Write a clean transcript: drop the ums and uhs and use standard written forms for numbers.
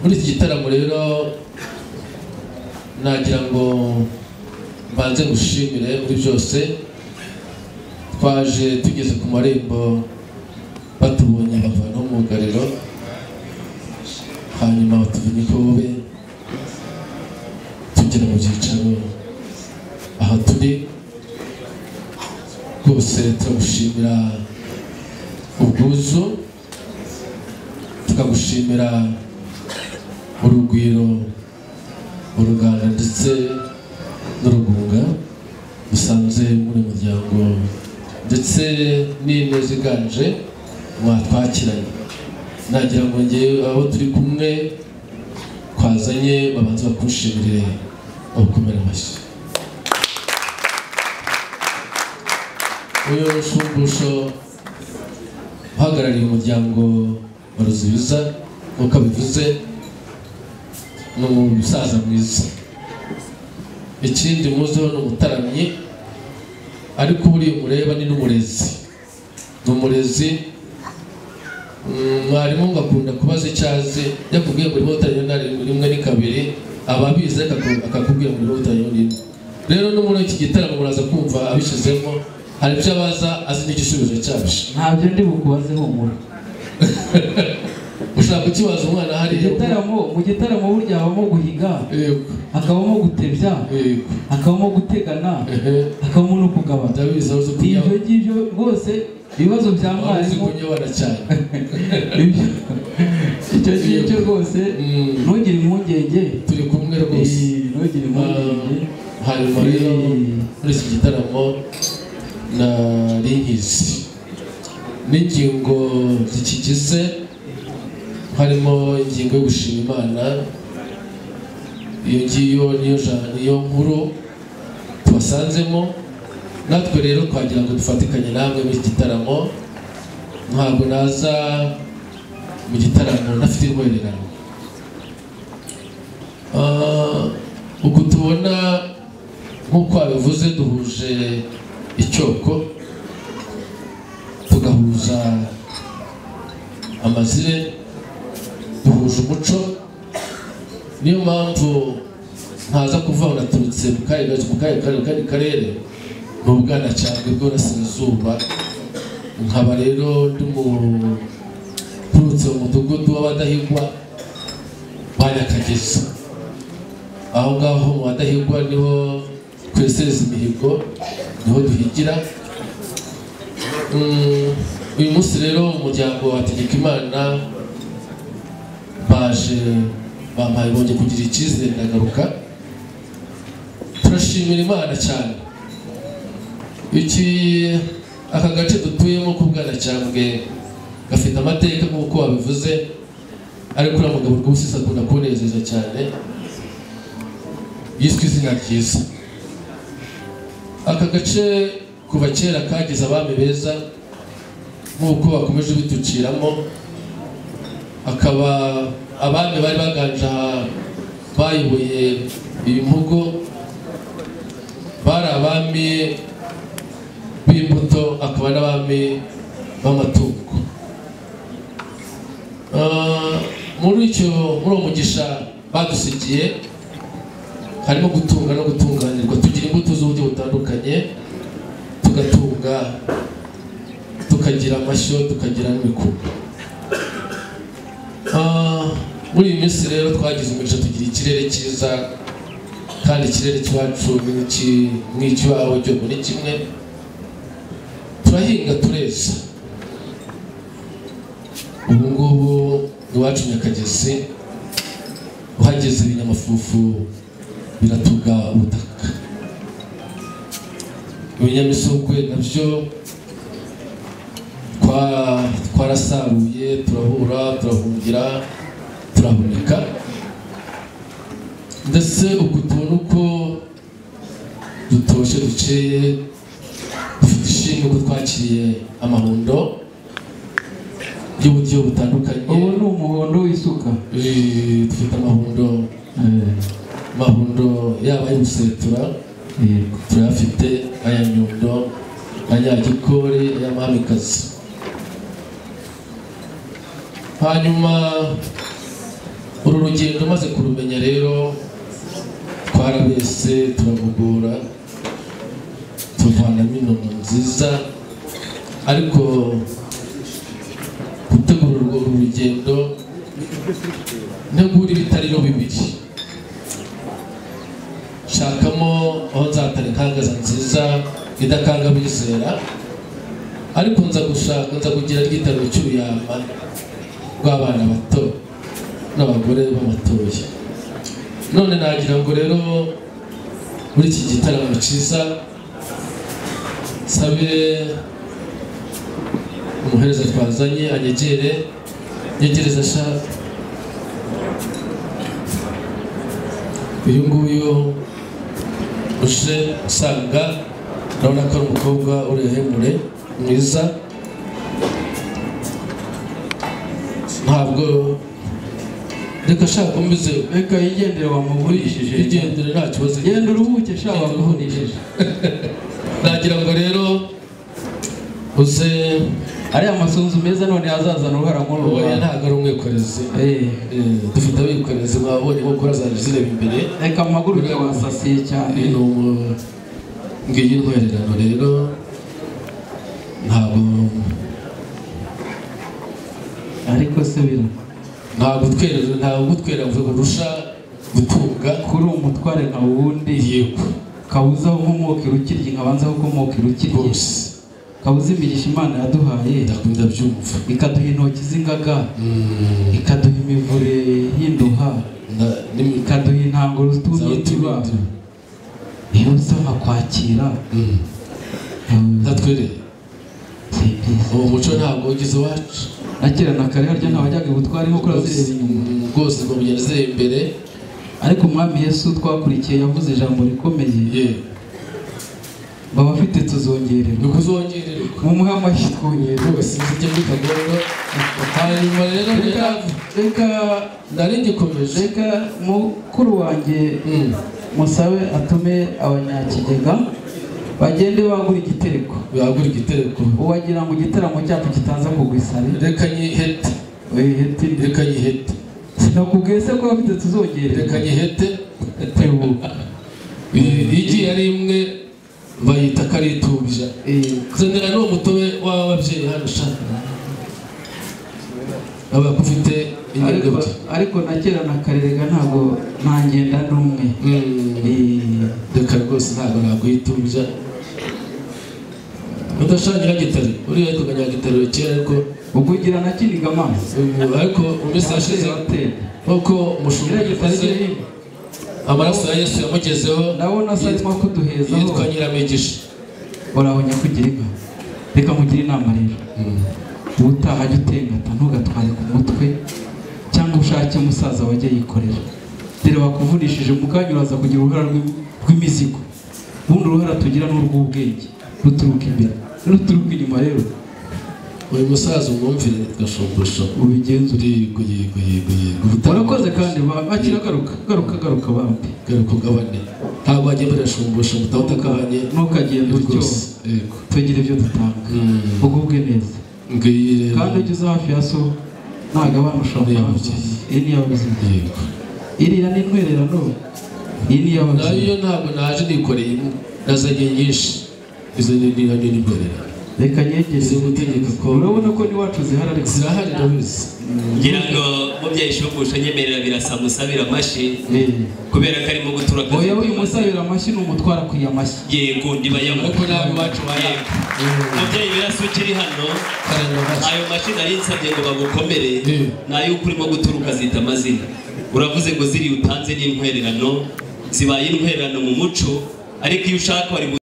Muri iki gitaramo rero nagira ngo mbanze ngushimire muri byose. Twaje tugeze ku marembo batubonye bavana umugariro, hanyuma batuvuna ikobe tugera mu byicaro aha turi. Rwose turagushimira ubwuzu, tukagushimira urugwiro, uruganda ndetse n'urugunga dusanze muri muryango, ndetse n'ineza iganje mwatwakiranye. Nagira ngo ngewe abo turi kumwe twazanye babanze bakushimire, bagukomere amashyi. Uyu Shumbusho uhagarariye umuryango wa Ruzibiza nk'uko abivuze ni umusaza mwiza. Ikindi muziho ni umutaramyi, ariko buriya mureba ni n'umurezi. Ni umurezi, mwarimu ngo akunda kubaza icyo azi, yakubwiye ngo rimwe rimwe ni kabiri, aba abizi akakubwira ngo rimwe rimwe. Rero no muri iki gitaramo muraza kumva abishizemo, hari ibyo abaza azi n'igisubizo cyabyo. Ntabyo ndi bukubaze humura. Ushaka kukibaza umwana hariya. Mu gitaramo burya habamo guhiga, hakabamo gutebya, hakabamo gutegana, hakabamo no kugabana. Ndabizi aho ibyo ngibyo rwose ibibazo bya mwarimu cyane. Icyo ngicyo rwose ntugire impungenge, turi kumwe rwose, ntugire impungenge. Hanyuma rero muri iki gitaramo nari nkizi n'ingingo zikigize, harimo ingingo yo gushima Imana, iyo ngiyo niyo nkuru tubasanzemo. Natwe rero twagira ngo dufatikanye namwe muri iki gitaramo. Ntabwo naza mu gitaramo ntafite intwererano. Uku tubona nk'uko wabivuze duhuje icyoko, tugahuza amazire, duhuje umuco. Niyo mpamvu ntaza kuva naturutse mu kandi karere ni Ubwanacyambwe bw'Iburasirazuba, nkaba rero ndi turutse mu mudugudu w'Abadahigwa ba Nyakagezi. Aho ngaho mu Badahigwa niho twesereza imihigo, niho duhigira. Uyu munsi rero umuryango wa Hategekimana baje bampaye bongeye kugira icyizere ndagaruka. Turashimira Imana cyane. Iki aka gace dutuyemo ku Bwanacyambwe gafite amateka nk'uko wabivuze, ariko uriya mugabo rwose akunda kunezeza cyane, yiswe izina ryiza. Aka gace kuva kera kagize abami beza nk'uko bakomeje bituciramo, akaba abami bari baganje aha bayoboye iyi mpugo bari abami b'imbuto, akaba n'abami b'amatungo. Muri uwo mugisha badusigiye harimo gutunga no gutunganirwa, tugira imbuto z'uburyo butandukanye, tugatunga, tukagira amashyo, tukagira n'imikumbi. Muri iyi minsi rero twagize umugisha tugira ikirere cyiza, kandi ikirere cy'iwacu n'icy'iwawe cyo muri kimwe. Turahinga tureza. Ubu ngubu iwacu Nyakagezi uhageze ibinyamafufu biratuga ubutaka, ibinyamisogwe nabyo twarasaruye, turahura, turahungira, turahunika. Ndetse uku tubona uko dutoshe dukeye, dufite ishimwe ko twakiriye amahundo y'uburyo butandukanye. Ubu ni umuhondo w'isuka. Dufite amahundo yaba ay'ubusetura turayafite, aya Nyundo, aya Gikore, aya Mwamikazi. Hanyuma uru Uru rugendo maze kurumenya rero twarabese turagugura tuvanamo inono nziza, ariko gutegura urwo rugendo ntegura ibitariro bibiri, shakamo aho nzatara inkangaza nziza idakanga bizera, ariko nza gushaka nza kugira igitariro cy'uruyama rw'abana bato n'abagore b'amatoya. None nagira ngo rero muri iki gitaramo cyiza sabe umuhereza twazanye anyegere, nyegereza sha uyu nguyu uje usanga urabona ko ari umukobwa urehemure mwiza, ntabwo reka shaka komeze, reka yigendere wamugurishije, yigendere nta kibazo, genda uruhuke sha wamugurishije. Nagira ngo rero uze ariya masunzu meza none azazana uruhara nk'uru. Oya ntabwo ari umwikorezi, dufite abikorezi mwabonye ko kora zaje zireba imbere. Reka mpaguruke wasasiye cyane. Ngiyi intwererano rero ntabwo ariko se bira ntabwo twerera, ntabwo gutwera kurusha gutunga kuri umutware nka wundi. Yego kabuza nkomoka irukiryi nkabanza gukomoka irukiryi, kabuza imigisha Imana yaduhaye ndakunda byumva, ikaduha intoki z'ingaga, ikaduha imivure y'indoha, ikaduha intango rutumye iyo usaba kwakira ndatwereye. Uwo muco ntabwo ugize iwacu akira na kare harya ntabajyaga ubutwari nko kurazireba inyuma rwose ngo mugende zireba imbere. Ariko umwami Yesu twakurikiye yavuze ijambo rikomeye, baba afite tuzongererwa, nukuzongererwa mumuhe amashyi twongere rwose nzijye muri Kagondo. Hanyuma rero reka nari ngikomeje, reka mukuru wanjye musabe atume abanyakigega bagende bagura igitereko, bagura igitereko uwagira ngo igitaramo cyacu kitanza kugwa isari. Reka nyihete, reka nyihete, sinakubwiye se ko bafite tuzongererwa, reka nyihete. Tebuka igiye ari imwe bayita karitubya. Zendera n'uwo mutobe w'ababyeyi hano sha aba kufite inyungu. Ariko na kera na karerega ntabwo ntangenda n'umwe. Reka rwose ntabwo naguhitubya udashangira gitari uriya yitwaga Nyagitare kera, ariko ugugira na kiniga amazi. Ariko mu minsi yashize nkuko umushumba amaraso ya Yesu yamugezeho, ndabona asa arimo kuduhezaho, yitwa Nyiramigisha. Uraho nyakugira inka, reka mugire inama rero, ubutaha jya utengata ntugatware ku mutwe cyangwa ushake umusaza wajya yikorera. Dore bakuvunishije mu kanya uraza kugira uruhara rw'imizigo. Ubundi uruhara tugira ni urw'ubwenge ruturuka imbere ruturuka inyuma. Rero uyu musaza umwumvire gashumbusho ubigenzure. Yego yego yego yego, urakoze kandi bakira. Garuka garuka garuka bambi, garuka ugabane, ntabwo wajya muri gashumbusho mutawutakabanye, ntukagenda utyo. Yego tugira ibyo dutanga, ugubwe neza kandi ujye uza hafi ya so ntagabane ushobora. Iyi ni iy'ababyeyi, iriya ni intwererano, iyi ni iy'ababyeyi. Nayo ntabwo naje nikoreye imwe, nazanye nyinshi, izo ni intwererano. Reka nyegereze gutegeka ko urabona ko n'iwacu zihari, ariko zirahari ndabizi. Ngira ngo mubyeyi Shumbusho nyemerera birasa musabira amashyi kubera ko arimo gutura akazi. Oya uyu musabira amashyi ni umutwara akwiye amashyi. Yego ndibayamuha ariko nabi iwacu bayanga. Mubyeyi birasa ukiri hano, ayo mashyi nari nsabye ngo bagukomere ni ay'uko urimo gutura ukazita amazina. Uravuze ngo ziri utanze n'intwererano, zibaye intwererano mu muco, ariko iyo ushaka wari